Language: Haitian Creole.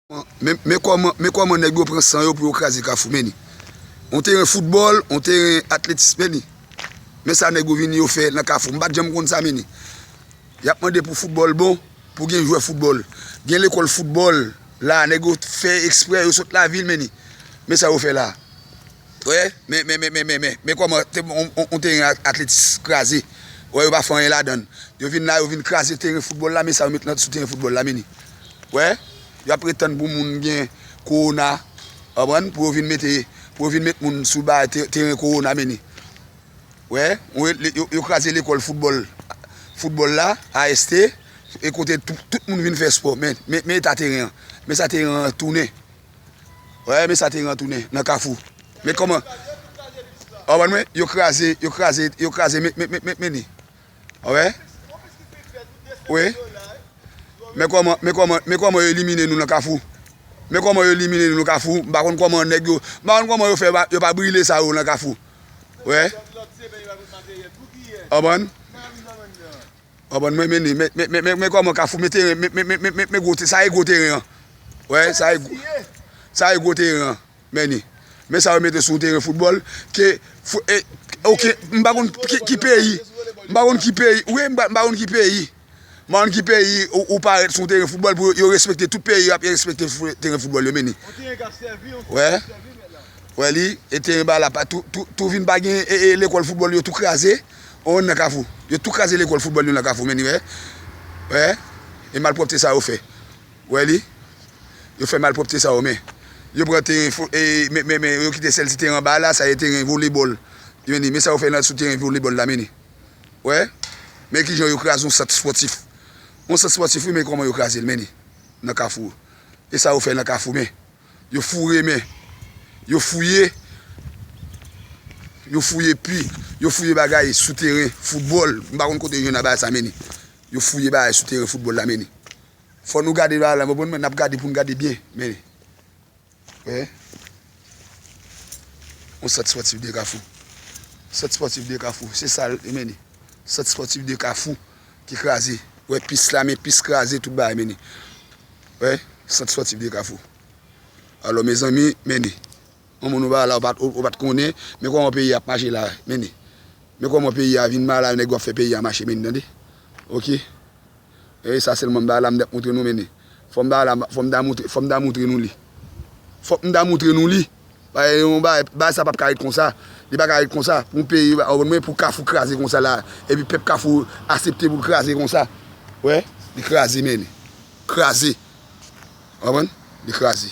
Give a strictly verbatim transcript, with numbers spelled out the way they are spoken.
Men, men kòman, men kòman nèg yo pran san yo pou yo kraze Kafou, men ni. On teren foutbòl, on teren atletis, men ni. Men sa nèg yo vini yo fè nan Kafou. M pa t janm konn sa, men ni. Y ap mande pou foutbòl bon, pou gen jwè foutbòl. Gen lekòl foutbòl la, nèg yo fè eksprè, yo sot lavil, men ni. Men sa yo fè la. Wè, men, men, men, men, men, men, men kòman te, on, on, on teren at- atletis kraze. Wè, yo pa fè anyen ladan l. Yo vin la, yo vin kraze teren foutbòl la, men sa yo met nan sou teren foutbòl la, men ni. Wè, y ap ret tann pou moun gen kowona, w konprann, pou yo vin mete, pou yo vin met moun sou ba te- teren kowona, men ni. Wè, yo, yo, yo kraze lekòl foutbòl, foutbòl la, A S T, e kote tout, tout moun vin fè espò. Men, men, men eta teren an. Men sa teren an tounen. Wè, men sa teren an tounen nan Kafou. Men kòman, w konprann mwen, yo kraze, yo kraze, yo kraze, men, men, men, men, men ni. Wè. Wi. Men kòman, men kòman, men kòman yo elimine nou nan Kafou. Men kòman yo elimine nou nan Kafou. M pa konn kòman nèg yo, m pa konn kòman yo fè pa- yo pa brile sa yo nan Kafou. Wè. W konprann? W konprann mwen, men ni, men, men, men, men, men kòman Kafou, men teren, men, men, men, men, men, men gwo te- sa e gwo teren an. Wè, sa e gwo- sa e gwo teren an. Men ni. Men sa yo mete sou teren foutbòl, ke fou- e, oke, m pa konn ki, ki peyi, m pa konn ki peyi, wi, m pa, m pa konn ki peyi. M pa konn ki peyi ou, ou parèt sou teren foutbòl pou yo respekte tout peyi, y ap respekte fou- teren foutbòl yo, men ni. Wè. Wè li, e teren ba la, pa tou, tou, tou vin pa gen, e, e, lekòl foutbòl yo tou kraze, on nan Kafou. Yo tou kraze lekòl foutbòl yo nan Kafou, men ni, wè. Wè. E malpwòpte sa yo fè. Wè li. Yo fè malpwòpte sa yo, men. Yo pran teren fo- e, men, men, men, yo kite sèl ti teren anba la, sa e teren volebòl. Men ni, men sa yo fè nan sou teren volebòl la, men ni. Wè. Men kijan yo kraze yon sant espòtif. Yon sant espòtif, wi, men kòman yo kraze l, men ni. Nan Kafou. E sa yo fè nan Kafou, men. Yo foure men. Yo fouye. Yo fouye pi. Yo fouye bagay sou teren foutbòl. M pa konn kote yo jwenn bagay sa, men ni. Yo fouye bagay sou teren foutbòl la, men ni. Fò nou gade bagay la, w konprann mwen, n ap gade pou n gade byen, men ni. Wè. On sant espòtif de Kafou. Sant espòtif de Kafou. Se sa l, men ni. Sant espòtif de Kafou ki kraze. Wè, pis la, men pis kraze, tout bagay, men ni. Wè, sant espòtif de Kafou. Alò, mezanmi, men ni. Yon moun ou pa la, ou pa t, ou, ou pa t konnen, men kòman peyi a ap mache la, men ni. Men kòman peyi a vin mal la, nèg yo ap fè peyi a mache, men ni, tande. Oke. E sa sèlman m pa la, m t ap montre nou, men ni. Fò m pa la, fò m ta montre, fò m ta montre nou li. Fòk m ta montre nou li. Bagay, yon bagay, bagay sa p ap ka ret konsa. Li pa ka ret konsa. Pou yon peyi, w konprann mwen, pou Kafou kraze konsa la. Epi pèp Kafou aksepte pou l kraze konsa. Wè, li kraze, men ni. Kraze. W konprann? Li kraze.